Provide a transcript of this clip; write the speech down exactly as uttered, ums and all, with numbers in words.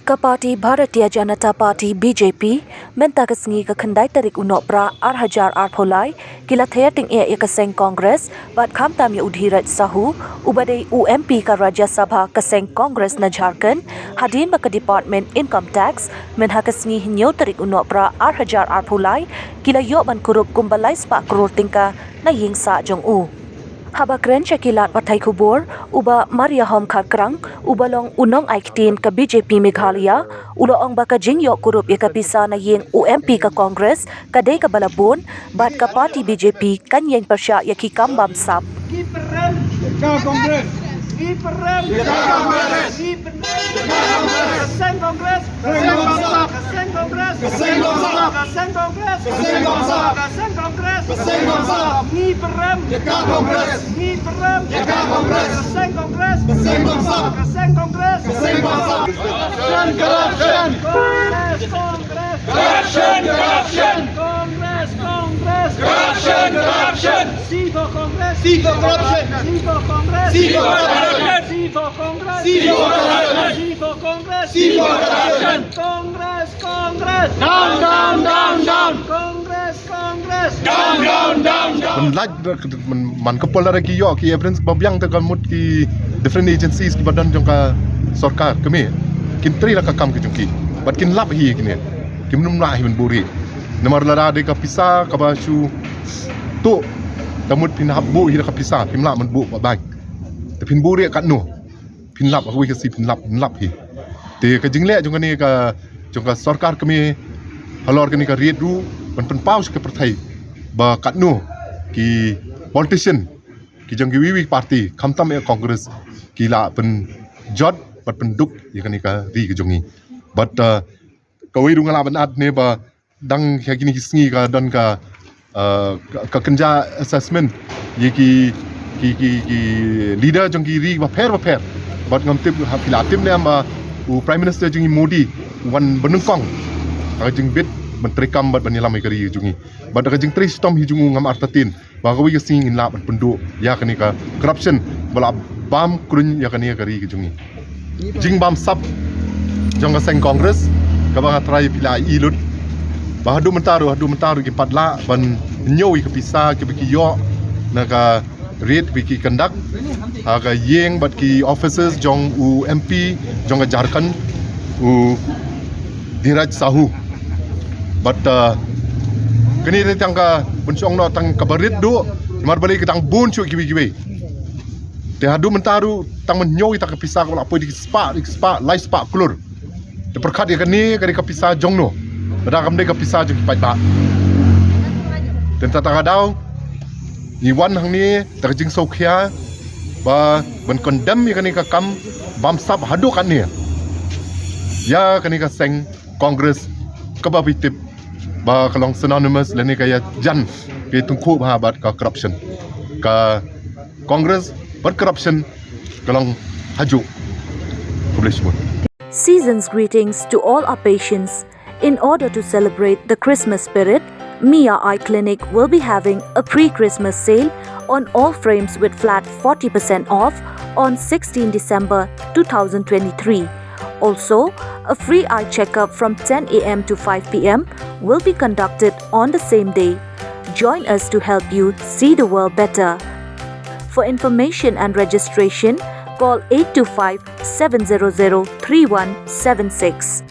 Ka party Bharatiya Janata Party B J P mynta ka sngi ka khyndai tarik u Nohprah ar hajar arphew lai ki la thayer tyngeh ïa ka seng Congress bad khamtam ïa u Dheeraj Sahu uba dei u M P ka Rajya Sabha ka seng Congress na Jharkhand hadien ba ka Department Income Tax mynha ka sngi hynñiew tarik u Nohprah ar hajar arphew lai ki la ïoh ban kurup kumba lai spah klur tyngka na ïing sah jong u. Haba kren sha ki lad pathai khubor, u Bah Mariahom Kharkrang, uba long u nongai ktien ka B J P Meghalaya, u la ong ba ka jingïoh kurup ïa ka pisa na ïing u M P ka Congress ka dei kaba la bun bad ka party B J P kan ïeng pyrshah ïa ki kam bamsap. Ngi pyrem ïa ka Congress. Ngi pyrem ïa ka Congress. Ngi pyrem ïa ka Congress. Ka seng Congress. Ka seng Congress. Ka seng Congress. Ka seng Congress. Ka seng Congress. Ka seng Congress. Ka seng Congress. Ngi pyrem ïa ka Congress. Ngi pyrem ïa ka Congress. Ka seng Congress. Ka seng Congress. Ka seng Congress. Ka seng Congress. Corruption, corruption. Congress, Congress. Corruption, corruption. Congress, Congress. Corruption, corruption. C for Congress. C for corruption. C for Congress. C for corruption. C for Congress. C for corruption. C for Congress. C for corruption. Congress, Congress. Down, down, down, down. Congress, Congress. Down, down, down, down. Ban lait man, man ka pol lada ki ïoh ki evidence ba biang te ka mut ki different agencies kiba don jong ka sorkar kmie kin trei la ka kam ki jong ki. Bad kin lap hi kine. Kim nym lah hi ban buhrieh. Namar lada dei ka pisa kaba shu tuh, ka mut phin hap buh hi da ka pisa, phim lah ban buh ba bank. Te phin buhrieh katno? Phin lap, ha kawei ka sngi phin lap, phin lap hi. Te ka jingleh jong kane ka, jong ka sorkar kmie halor kane ka rit ruh ban pynpaw sha ka pyrthei ba katno ki politician ki jong kiwei kiwei party khamtam ïa Congress ki la pynjot bad pynduk ïa kane ka ri ka jong ngi. Bad, uh, kawei ruh nga lah ban add ne ba dang ha kine ki sngi ka don ka, uh, ka, ka kynja assessment ïa ki, ki, ki, ki leader jong ki ri bapher bapher. Bad ngam tip ha phi la tip ne em ba u Prime Minister jong ngi Modi u wan banyngkong ha ka jingbit ban treikam bad ban ïalam ïa ka ri jong ngi. Bad ka jingtrei shitom hi jong u ngam artatien ba kawei ka sngi ngin lah ban pynduh ïa kane ka corruption ba la bam khlaiñ ïa kane ka ri ka jong ngi. Jingbamsap jong ka seng Congress kaba nga trai phi la ïohi lut ba haduh mynta ruh, haduh mynta ruh kim pat lah ban ñiew ïa ka pisa kiba ki ïoh na ka rit ba ki conduct ha ka ïing bad ki offices jong u M P jong ka Jharkhand, u Dheeraj Sahu. Bad, uh, kane te tang ka ban shong noh tang kaba rit duh, namar balei ka tang bun shuh kiwei kiwei. Te haduh mynta ruh tang ban ñiew ïa ka pisa kaba la poi da ki spah, da ki spah, lai spah klur. Te pyrkhat ïa kane ka dei ka pisa jong no? Lada kam dei ka pisa jong ki paidbah. Te mynta ka daw ngi wan hangne da ka jingsngewkhia ba ban condemn ïa kane ka kam bamsap haduh katne ïa kane ka seng Congress kaba phi tip ba ka long synonymous lane ka ïajan, ka ïatyngkhuh bha bad ka corruption. Ka Congress bad corruption ka long hajuh. Khublei shibun. Season's greetings to all our patients. In order to celebrate the Christmas spirit, Mia Eye Clinic will be having a pre-Christmas sale on all frames with flat forty percent off on sixteen December two thousand twenty-three. Also, a free eye checkup from ten A M to five P M will be conducted on the same day. Join us to help you see the world better. For information and registration, call eight two five, seven zero zero, three one seven six.